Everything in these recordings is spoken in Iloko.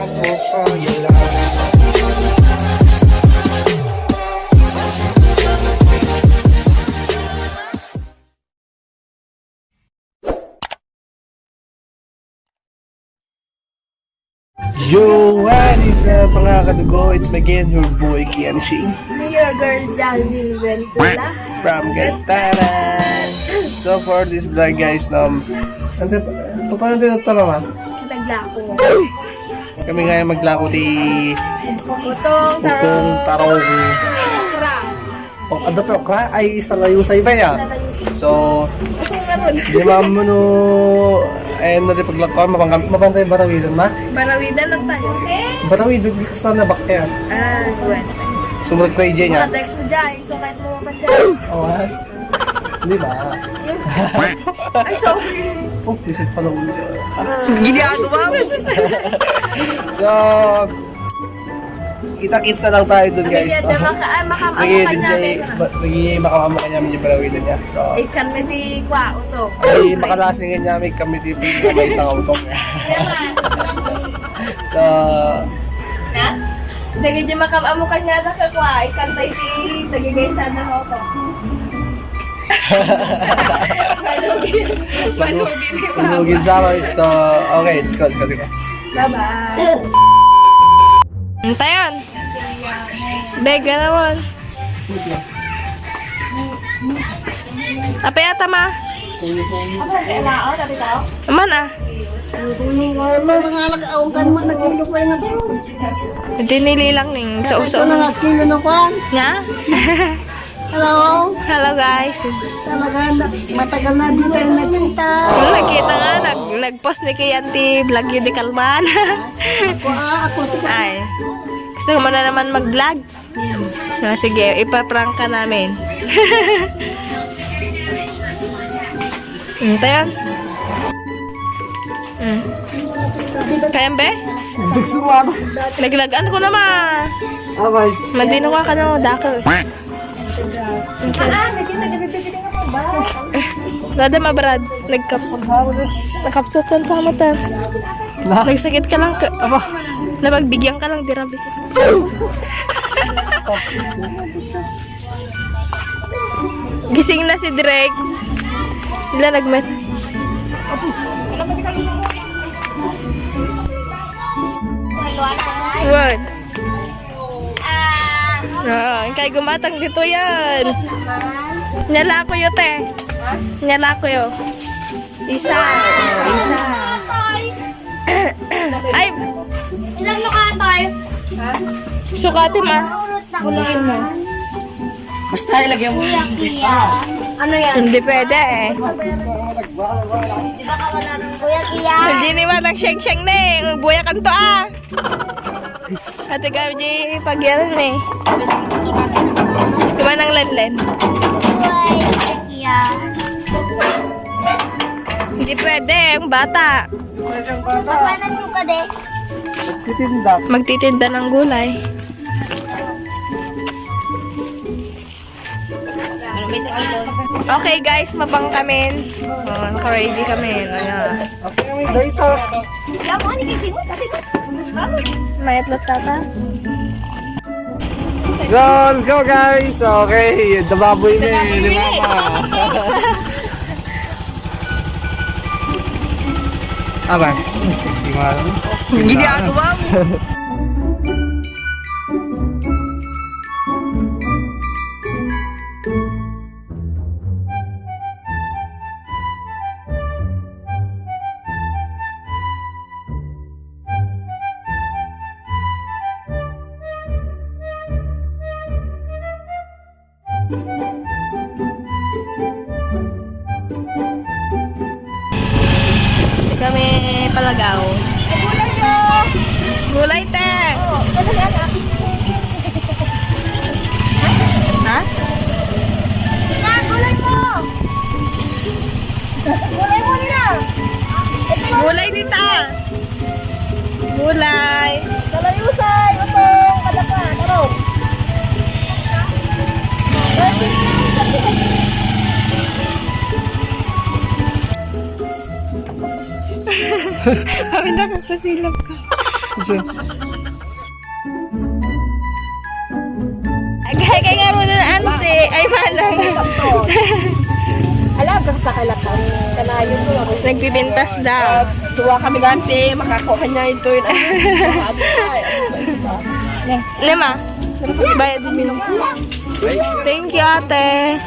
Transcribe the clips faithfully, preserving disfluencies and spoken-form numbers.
For your love. Yo, what is up, mga kadugo? It's me again, your boy, Kian Shings. It's me, your girl, Jalvin Ventula. From Gataran. So, for this vlog, guys, no, ano, paano tayo ito, mama? Naglako. Kami nga yung maglako ti Utong, utong, tarong. Tarong. Okra. O, ano pa, okra? Ay, salayusay ba ya? Salayusay. So, Kasi nga ron. Di ba, mano, eh, na di paglakuan, mabang-, mabantay barawidan, ma? Barawidan lang tayo. Barawidan, di ko sa nabak kaya. Ah, buwan. Sumulat ko, A J niya. Makatext mo dyan. So, kahit mo mapat dyan. Oo, ha? Di ba? Ay, sorry. Oh, bisit pala ulo. Ginagawa mo. So, kita-kits na lang tayo dun, guys. Mabigyan na maka-, ay, maka-, Magi-, ano ka niya, Jay, Mega? Ma-, magi-, maka-, maka-, niya, medyo palawidan niya. So, Ikan na di kwa, uto. Ay, makalasing niya, may kami di, may isang utong niya. Diba? So, Na? Sige, di makam-, amo ka niya, nasa kwa, ikan tayo di, tagigay sana ako to. Malugin. Malugin ni Mama. Malugin sa akin. So, okay, let's go, let's go, let's go. Bye-bye. Antayan. Bega naman. Apay ata, ma? Aman, ah. Mga anak, awan ka naman, nagkilo pa yung natulog. Dinili lang ning sa uso. Ito na nga, kilo na kwan. Nga? Hello? Hello, guys. Talaga, na, matagal na di tayo nagkita. Nagkita nga, nag-, nag-post ni kay Auntie Vlog yun di Kalman. Ako, ah, ako, si Ay. Gusto mo na naman mag-vlog? Ah, sige, ipaprank ka namin. Hmm, tayan. Hmm. Kayam, be? Nagsumado. Naglagan ko naman. Abay. Madino ka, kano, dakes. Lada ma, Brad. Nagkapsat. Nakapsat kan sa mata. Na? Nagsakit ka lang ka. Aba. Napagbigyan ka lang, dirabi. Gising na si Drake. Sila nagmet. What? Ah, kay gumatang dito yan. Nyala ko yun, te. Nyala ko yun. Isa. Isa. Ay! Ilang lokatoy? Sukati, ma. Guluin mo. Basta ilagyan mo. Kuya, kuya. Ano yan? Hindi pwede eh. Di ba ka wala ng kuya, kuya? Hindi ni ma nagsyeng-syeng na eh. Magbuya kanto ah. Ate Gabji, pagyanan eh. Di ba nang lenlen? Kuya, kuya. Hindi pwede, yung bata. Pwede ang bata. Paano ka, de? Magtitinda. Magtitinda ng gulay. Okay, guys, mapang kamin. Oh, naka-ready kami. Ayan. Okay, kami, dahil ta. Mayat lot tata. So, let's go, guys. Okay, the baboy na eh, di ba? Aba, sexy nga. Ginagawa mo. Kami palagaw. Gulay, oh. Gulay, te. Oh, ano na, anak? Ha? Na, gulay mo. Gulay mo nila. Gulay dita. Gulay. Kalayusay, utong, kalapa, tarong. Kami nakakasilap ka. Agay kay nga runan, ante. Ay, manang. Ala, basta ka lang. Kanayon ko lang. Nagbibintas daw. Tuwa kami, ante. Makakuha niya ito. Lima. Bayad. Thank you, ate.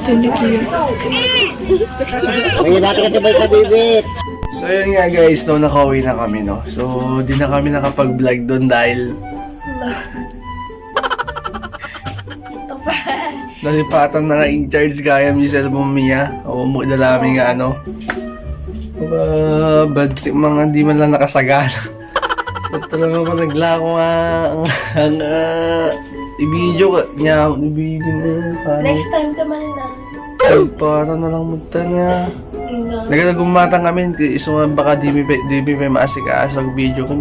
Thank you. May dati kasi ba sa bibit? So yun nga guys, no, nakauwi na kami, no. So di na kami nakapag-vlog doon dahil nalipatan na nga in charge kaya mi cellphone niya. O mo da namin nga ano. Ba, bad trip mga di man lang nakasagana. So talaga pa naglako nga ang, ang ah, i-video ka niya, i-video na yun, paano? Next time ka man na. Ay, para na lang magtanya. Nagkakagumatang kami, iso nga baka di mi pe, di mi pe maasikaso ang video ko.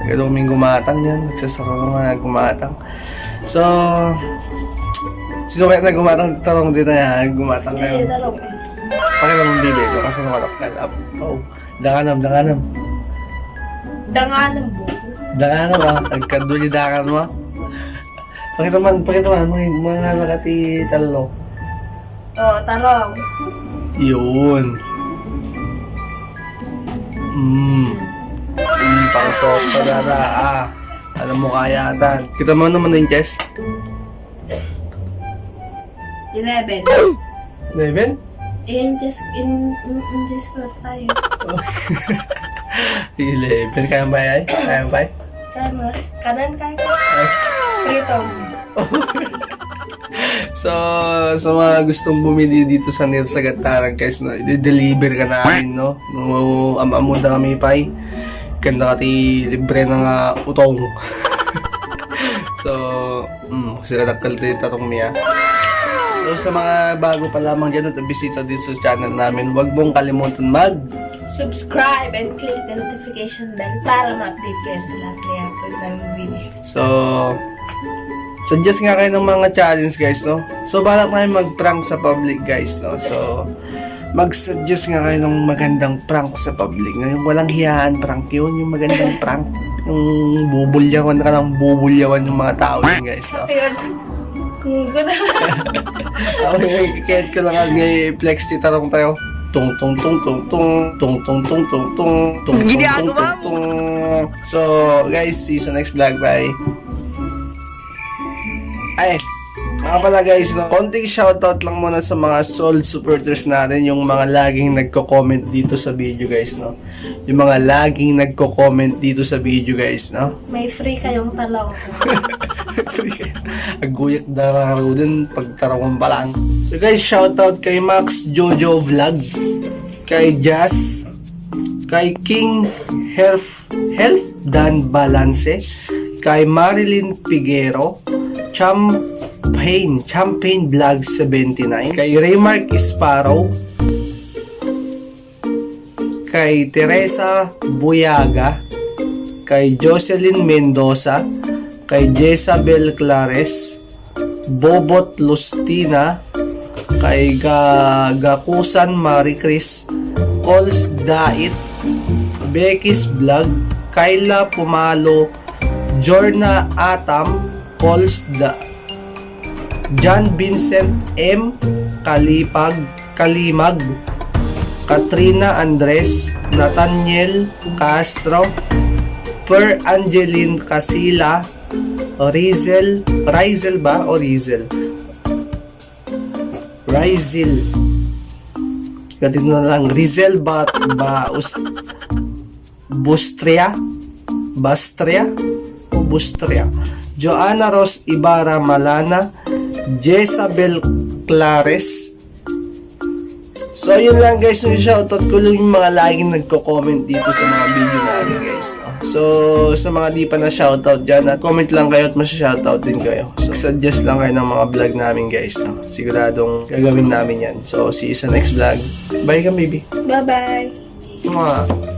Nagkakagumatang yan, nagsasaro nga gumatang. So, sino kaya nagumatang? Tarong din na yan, gumatang Sige, kayo. tarong. Pakita mong bibi, ito kasi nakalap ka lang. Oh, danganam, danganam. Danganam mo. Danganam ah, nagkaduli dangan mo. Pakita man, pakita man, mga, mga nakati talo. Oh, tarong. Yun. Mm. Mm, pang top pa dada, ah. Alam mo kaya, Dan. Kita mo naman yung chest? Eleven. Eleven? In just, in, in, in just ko tayo. Eleven. Kaya ba yan? Kaya ba? Kaya nga. Kanan kaya ko. Prito. So, sa mga gustong bumili dito sa Nil sa Gataran, guys, no, i-deliver ka namin, no? No, am-amo da kami pay. Kanda kati libre na nga utong. So, mm, si Rakal ti tarong niya. So, sa mga bago pa lamang dyan at bisita dito sa channel namin, huwag mong kalimutan mag Subscribe and click the notification bell para ma-update kayo sa lahat ng i-upload namin video. So, suggest nga kayo ng mga challenge, guys, no? So, balak namin mag-prank sa public, guys, no? So, mag-suggest nga kayo ng magandang prank sa public, no? Yung walang hiyaan prank yun, yung magandang prank. Yung bubulyawan ka ng bubulyawan yung mga tao yun, guys, no? Pero, kugo na. Okay, kahit ko lang nga i-flex ti tarong tayo. Tung tung tung tung tung tung tung tung tung tung tung tung tung tung. So, guys, see you sa next vlog. Bye. Ay, mga pala guys, no? Konting shoutout lang muna sa mga solid supporters natin, yung mga laging nagko-comment dito sa video, guys, no? Yung mga laging nagko-comment dito sa video, guys, no? May free kayong talong. Aguyak dararo din pagtarawang pa lang. So guys, shoutout kay Max Jojo Vlog, kay Jazz, kay King Health, Health Dan Balance, kay Marilyn Piguero, Champagne, Champagne Vlog seventy-nine, kay Raymark Sparrow, kay Teresa Buyaga, kay Jocelyn Mendoza, kay Jezabel Clares, Bobot Lustina, kay Ga Gakusan Marie Chris, Cols Dait, Becky's Vlog, Kyla Pumalo, Jorna Atam, Cols Da John Vincent M Kalipag, Kalimag, Katrina Andres, Nathaniel Castro, Per Angeline Casila, Rizel, Rizel ba o Rizel? Rizel. Ganito na lang, Rizel ba, ba, us, Bustria, Bastria, o Bustria. Joanna Rose Ibarra Malana, Jezabel Clares. So, yun lang guys, yung shoutout ko lang yung mga laging nagko-comment dito sa mga video namin guys, no? So, sa mga di pa na shoutout dyan, at comment lang kayo at masya-shoutout din kayo. So, suggest lang kayo ng mga vlog namin guys, no? Siguradong gagawin namin yan. So, see you sa next vlog. Bye ka, baby. Bye-bye. Mwah.